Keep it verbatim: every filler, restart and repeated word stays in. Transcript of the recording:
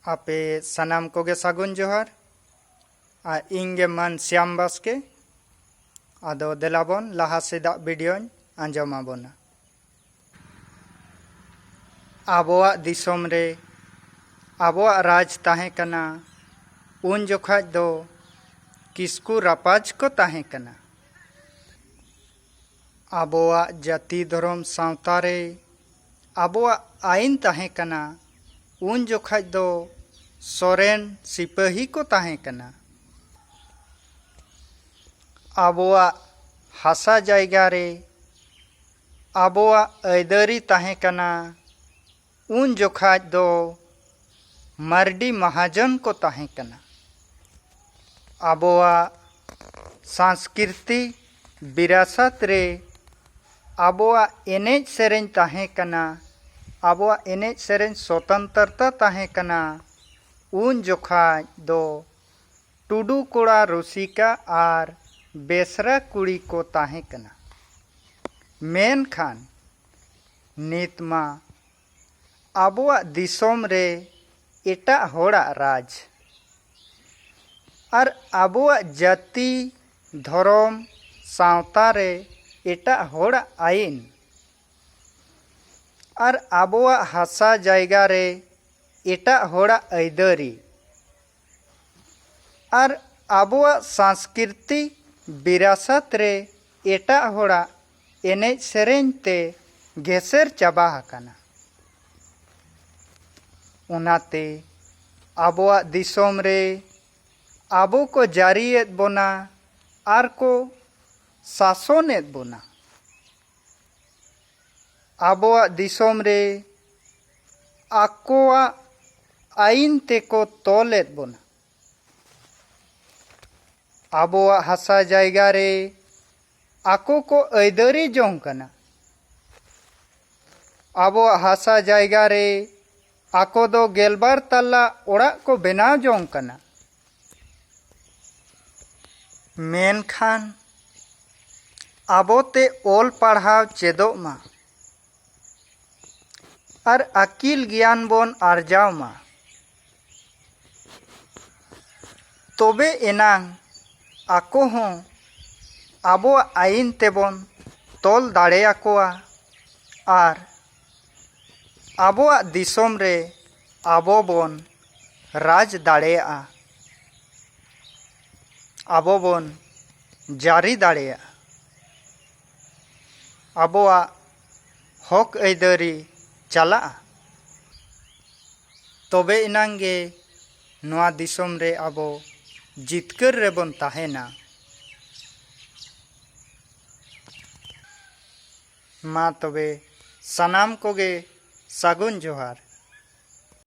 ᱟᱯᱮ ᱥᱟᱱᱟᱢ ᱠᱚᱜᱮ ᱥᱟᱹᱜᱩᱱ ᱡᱚᱦᱟᱨ᱾ ᱟᱨ ᱤᱧ ᱜᱮ ᱢᱟᱱ ᱥᱭᱟᱢ ᱵᱟᱥᱠᱮ᱾ ᱟᱫᱚ ᱫᱮᱞᱟ ᱵᱚᱱ ᱞᱟᱦᱟ ᱥᱮᱫᱟᱜ ᱵᱷᱤᱰᱤᱭᱳᱧ ᱟᱸᱡᱚᱢ ᱟᱵᱚᱱᱟ᱾ ᱟᱵᱚᱣᱟᱜ ᱫᱤᱥᱚᱢ ᱨᱮ ᱟᱵᱚᱣᱟᱜ ᱨᱟᱡᱽ ᱛᱟᱦᱮᱸ ᱠᱟᱱᱟ᱾ ᱩᱱ ᱡᱚᱠᱷᱟᱡ ᱫᱚ ᱠᱤᱥᱠᱩ ᱨᱟᱯᱟᱡᱽ ᱠᱚ ᱛᱟᱦᱮᱸ ᱠᱟᱱᱟ᱾ ᱟᱵᱚᱣᱟᱜ ᱡᱟᱹᱛᱤ ᱫᱷᱚᱨᱚᱢ ᱥᱟᱶᱛᱟ ᱨᱮ ᱟᱵᱚᱣᱟᱜ ᱟᱹᱭᱤᱱ ᱛᱟᱦᱮᱸ ᱠᱟᱱᱟ᱾ ᱩᱱ ᱡᱚᱠᱷᱟᱡ ᱫᱚ ᱥᱚᱨᱮᱱ ᱥᱤᱯᱟᱹᱦᱤ ᱠᱚ ᱛᱟᱦᱮᱸ ᱠᱟᱱᱟ᱾ ᱟᱵᱚᱣᱟᱜ ᱦᱟᱥᱟ ᱡᱟᱭᱜᱟ ᱨᱮ ᱟᱵᱚᱣᱟᱜ ᱟᱹᱭᱫᱟᱹᱨᱤ ᱛᱟᱦᱮᱸ ᱠᱟᱱᱟ᱾ ᱩᱱ ᱡᱚᱠᱷᱟᱡ ᱫᱚ ᱢᱟᱨᱰᱤ ᱢᱟᱦᱟᱡᱚᱱ ᱠᱚ ᱛᱟᱦᱮᱸ ᱠᱟᱱᱟ᱾ ᱟᱵᱚᱣᱟᱜ ᱥᱟᱝᱥᱠᱨᱤᱛᱤ ᱵᱤᱨᱟᱥᱟᱛ ᱨᱮ ᱟᱵᱚᱣᱟᱜ ᱮᱱᱮᱡ ᱥᱮᱨᱮᱧ ᱛᱟᱦᱮᱸ ᱠᱟᱱᱟ᱾ ᱟᱵᱚᱣᱟᱜ ᱮᱱᱮᱡ ᱥᱮᱨᱮᱧ ᱥᱚᱛᱚᱱᱛᱨᱚᱛᱟ ᱛᱟᱦᱮᱸ ᱠᱟᱱᱟ᱾ ᱩᱱ ᱡᱚᱠᱷᱟᱡ ᱫᱚ ᱴᱩᱰᱩ ᱠᱚᱲᱟ ᱨᱩᱥᱤᱠᱟ ᱟᱨ ᱵᱮᱥᱨᱟ ᱠᱩᱲᱤ ᱠᱚ ᱛᱟᱦᱮᱸ ᱠᱟᱱᱟ᱾ ᱢᱮᱱᱠᱷᱟᱱ ᱱᱤᱛ ᱢᱟ ᱟᱵᱚᱣᱟᱜ ᱫᱤᱥᱚᱢ ᱨᱮ ᱮᱴᱟᱜ ᱦᱚᱲᱟᱜ ᱨᱟᱡᱽ ᱟᱨ ᱟᱵᱚᱣᱟᱜ ᱡᱟᱹᱛᱤ ᱫᱷᱚᱨᱚᱢ ᱥᱟᱶᱛᱟ ᱨᱮ ᱮᱴᱟᱜ ᱦᱚᱲᱟᱜ ᱟᱹᱭᱤᱱ ᱟᱨ ᱟᱵᱚᱣᱟᱜ ᱦᱟᱥᱟ ᱡᱟᱭᱜᱟ ᱨᱮ ᱮᱴᱟᱜ ᱦᱚᱲᱟᱜ ᱟᱹᱭᱫᱟᱹᱨᱤ ᱟᱨ ᱟᱵᱚᱣᱟᱜ ᱥᱟᱝᱥᱠᱨᱤᱛᱤ ᱵᱤᱨᱟᱥᱟᱛ ᱨᱮ ᱮᱴᱟᱜ ᱦᱚᱲᱟᱜ ᱮᱱᱮᱡ ᱥᱮᱨᱮᱧ ᱛᱮ ᱜᱮᱥᱮᱨ ᱪᱟᱵᱟ ᱟᱠᱟᱱᱟ᱾ ᱚᱱᱟᱛᱮ ᱟᱵᱚᱣᱟᱜ ᱫᱤᱥᱚᱢ ᱨᱮ ᱟᱵᱚ ᱠᱚ ᱡᱟᱹᱨᱤᱭᱮᱫ ᱵᱚᱱᱟ ᱟᱨ ᱠᱚ ᱥᱟᱥᱚᱱᱮᱫ ᱵᱚᱱᱟ᱾ ᱟᱵᱚᱣᱟᱜ ᱫᱤᱥᱚᱢ ᱨᱮ ᱟᱠᱚᱣᱟᱜ ᱟᱹᱭᱤᱱ ᱛᱮᱠᱚ ᱛᱚᱞᱮᱫ ᱵᱚᱱᱟ᱾ ᱟᱵᱚᱣᱟᱜ ᱦᱟᱥᱟ ᱡᱟᱭᱜᱟ ᱨᱮ ᱟᱠᱚ ᱠᱚ ᱟᱹᱭᱫᱟᱹᱨᱤ ᱡᱚᱝ ᱠᱟᱱᱟ᱾ ᱟᱵᱚᱣᱟᱜ ᱦᱟᱥᱟ ᱡᱟᱭᱜᱟ ᱨᱮ ᱟᱠᱚ ᱫᱚ ᱜᱮᱞᱵᱟᱨ ᱛᱟᱞᱟ ᱚᱲᱟᱜ ᱠᱚ ᱵᱮᱱᱟᱣ ᱡᱚᱝ ᱠᱟᱱᱟ᱾ ᱢᱮᱱᱠᱷᱟᱱ ᱟᱵᱚ ᱛᱮ ᱚᱞ ᱯᱟᱲᱦᱟᱣ ᱪᱮᱫᱚᱜ ᱢᱟ ᱟᱨ ᱟᱹᱠᱤᱞ ᱜᱮᱭᱟᱱ ᱵᱚᱱ ᱟᱨᱡᱟᱣ ᱢᱟ᱾ ᱛᱚᱵᱮ ᱮᱱᱟᱝ ᱟᱠᱚ ᱦᱚᱸ ᱟᱵᱚᱣᱟᱜ ᱟᱹᱭᱤᱱ ᱛᱮᱵᱚᱱ ᱛᱚᱞ ᱫᱟᱲᱮᱭᱟᱠᱚᱣᱟ ᱟᱨ ᱟᱵᱚᱣᱟᱜ ᱫᱤᱥᱚᱢ ᱨᱮ ᱟᱵᱚ ᱵᱚᱱ ᱨᱟᱡᱽ ᱫᱟᱲᱮᱭᱟᱜᱼᱟ, ᱟᱵᱚ ᱵᱚᱱ ᱡᱟᱹᱨᱤ ᱫᱟᱲᱮᱭᱟᱜᱼᱟ, ᱟᱵᱚᱣᱟᱜ ᱦᱚᱠ ᱟᱹᱭᱫᱟᱹᱨᱤ ᱪᱟᱞᱟᱜᱼᱟ᱾ ᱛᱚᱵᱮ ᱮᱱᱟᱝ ᱜᱮ ᱱᱚᱣᱟ ᱫᱤᱥᱚᱢ ᱨᱮ ᱟᱵᱚ ᱡᱤᱛᱠᱟᱹᱨ ᱨᱮᱵᱚᱱ ᱛᱟᱦᱮᱱᱟ᱾ ᱢᱟ ᱛᱚᱵᱮ ᱥᱟᱱᱟᱢ ᱠᱚᱜᱮ ᱥᱟᱹᱜᱩᱱ ᱡᱚᱦᱟᱨ᱾